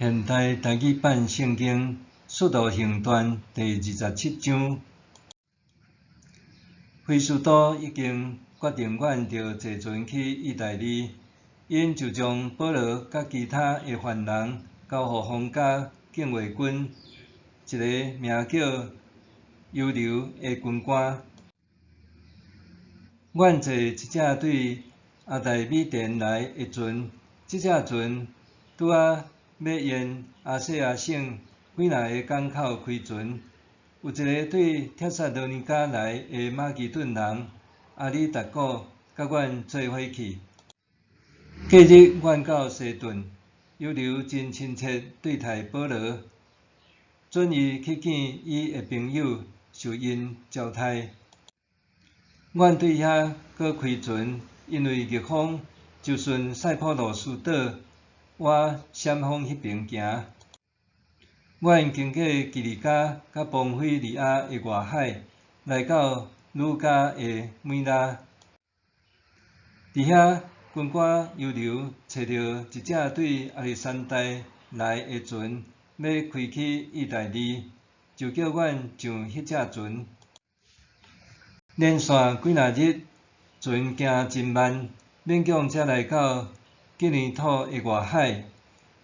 現代台語版聖經《使徒行傳》第27章。菲斯都已經決定阮著坐船去義大利，𪜶就將保羅佮其他的犯人交予皇家禁衛軍一个名叫猶流的軍官。阮坐一隻對阿大米田來的船，這隻船拄仔欲沿亞細亞省幾若个港口開船。有一个對帖撒羅尼迦來的馬其頓人阿里達古，佮阮做伙去。隔日，阮到西頓，猶流真親切對待保羅，准伊去見伊的朋友，受𪜶招待。阮對遐閣開船，因為逆風，就順塞浦路斯島倚閃風彼爿行。阮經過基利加佮磅非利亞的外海，來到呂加的米拉。佇遐，軍官猶流揣著一隻對亞歷山大來的船，欲開去義大利，就叫阮上彼隻船。連紲幾若日，船行真慢，勉強才來到基尼土的外海。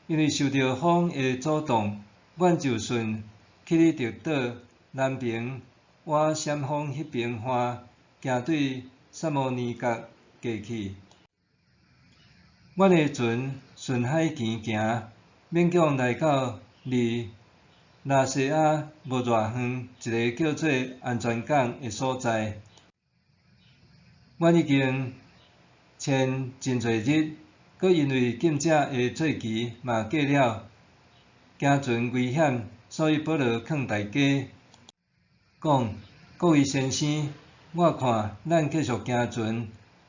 因為受著風的阻擋，阮就順克里特島南爿倚閃風彼爿岸，行對薩摩尼角過去。阮的船順海墘行，勉強來到離拉西亞無偌遠一个叫做安全港的所在。阮已經潛真濟日，閣因為禁食的節期嘛過了，驚船危險，所以保羅勸大家講：各位先生，我看咱繼續行船，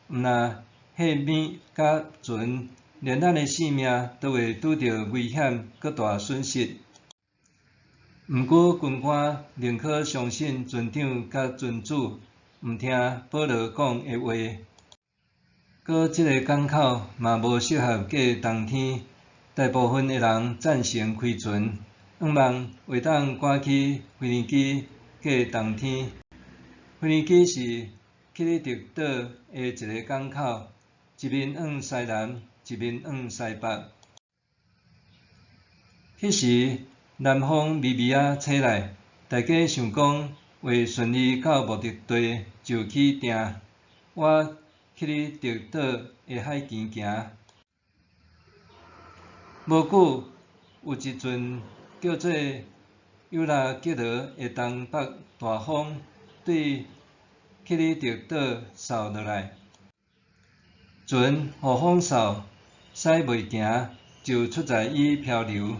毋但貨物佮船，連咱的性命都會拄著危險，閣大損失。毋過軍官寧可相信船長佮船主，毋聽保羅講的話。閣這个港口嘛無適合過冬天，大部分的人贊成開船，向望會當趕去腓尼基過冬天。腓尼基是克里特島的一个港口，一面向西南，一面向西北。彼時南風微微仔吹來，大家想講會順利到目的地，就去定倚克里特島的海墘行。無久，有一陣叫做尤拉吉羅的東北大風對克里特島掃落來，船予風掃，駛袂行，就出在伊漂流。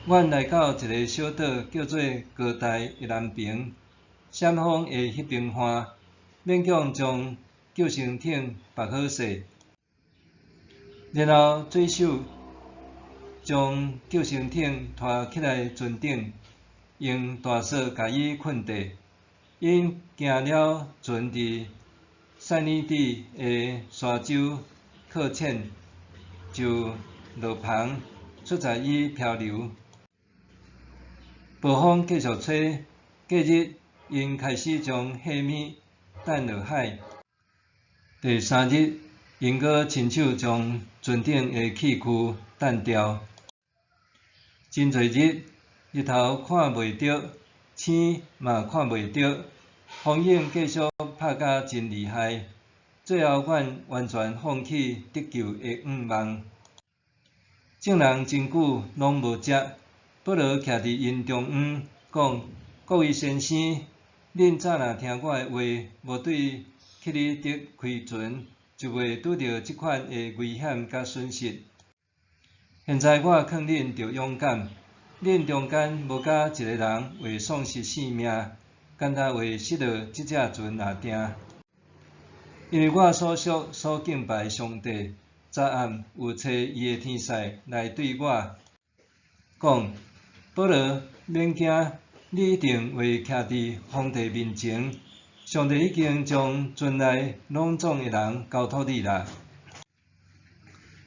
阮來到一个小島，叫做高大的南爿，閃風的彼爿岸，勉強將救生艇縛好勢，然後水手將救生艇拖起來船頂，用大索共伊綑綴。𪜶行了船佇塞尼底的沙洲擱淺，就落帆出在伊漂流。暴風繼續吹，隔日𪜶開始將貨物擲落海。第三日，𪜶閣親手將船頂的器具擲掉。真濟日，日頭看袂著，星嘛看袂著，風湧繼續拍甲真厲害。最後，阮完全放棄得救的向望。眾人真久攏無食。保羅徛佇𪜶中央，講：各位先生，恁早若聽我的話，無對克里特開船，就袂拄著這款的危險佮損失。現在我勸恁著勇敢，恁中間無假一个人會喪失性命，干焦會失落這隻船爾定。因為我所屬所敬拜的上帝，昨暗有差伊的天使來對我講：保羅，免驚，你一定會徛佇皇帝面前。上帝已經將船內攏總的人交託你啦，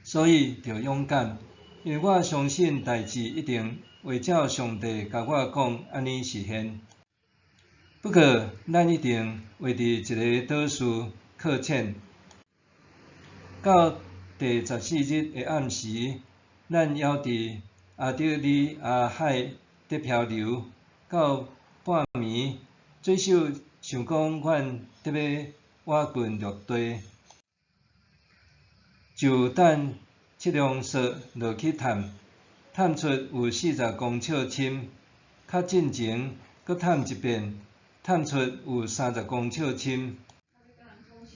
所以著勇敢，因為我相信代誌一定會照上帝共我講按呢實現。不過，咱一定會佇一个島嶼擱淺。到第14日的暗時，咱猶佇亞得里亞海佇漂流，到半暝，水手想講阮得欲倚近陸地，就等測量索落去探，探出有40公尺深。較進前，閣探一遍，探出有30公尺深。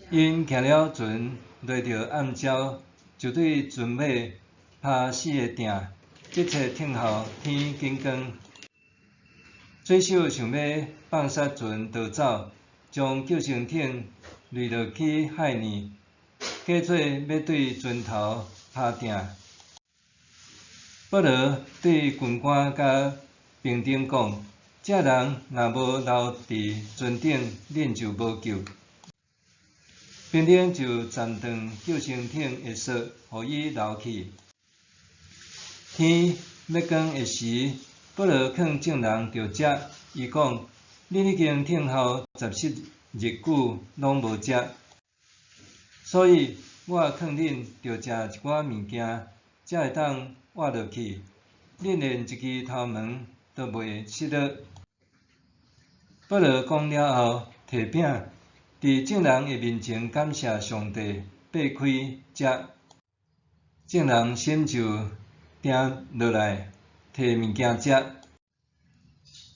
𪜶行了船落著暗礁，就對船尾拋四个碇，急切等候天緊光。水手想欲放捒船逃走，將救生艇墜落去海裡，假做欲對船頭拋碇。保羅對軍官佮兵丁講：這人若無留佇船頂，恁就無救。兵丁就斬斷救生艇的索，予伊留去。天欲光的時，保羅勸眾人著食，伊講：恁已經等候14日久，攏無食，所以我勸恁著食一寡物件，才會當活落去。恁連一支頭毛都袂失落。保羅講了後，提餅，佇眾人的面前感謝上帝，擘開食，眾人心就定落來，提物件食。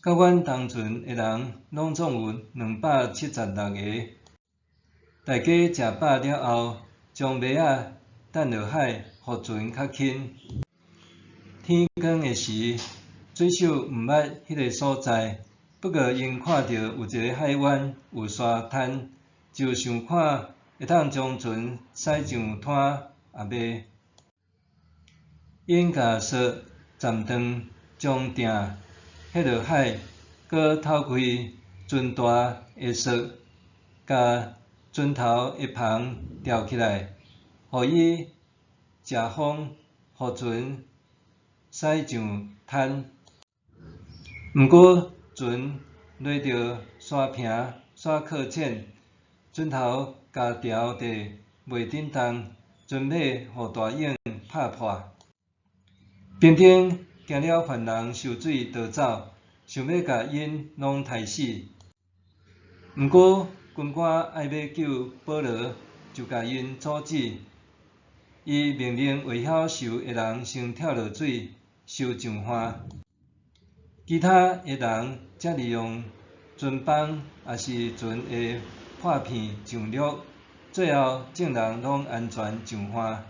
佮阮同船的人，攏總有276个。大家食飽了後，將網仔擲落海，予船較輕。天光的時，水手毋捌彼个所在，不過𪜶看著有一个海灣，有沙灘，就想看會當將船駛上灘抑未。𪜶共索斬斷，將碇彼落海，閣透開船大的索，共船頭的帆吊起來，予伊藉風，予船駛上灘。毋過船落著沙坪，煞擱淺，船頭共吊佇袂振動，船尾予大湧拍破。兵丁驚了犯人受水逃走，想欲共𪜶攏刣死。毋過軍官愛欲救保羅，就共𪜶阻止。伊命令會曉游的人先跳落水，游上岸。其他的人則利用船枋抑是船的破片上陸，最後眾人攏安全上岸。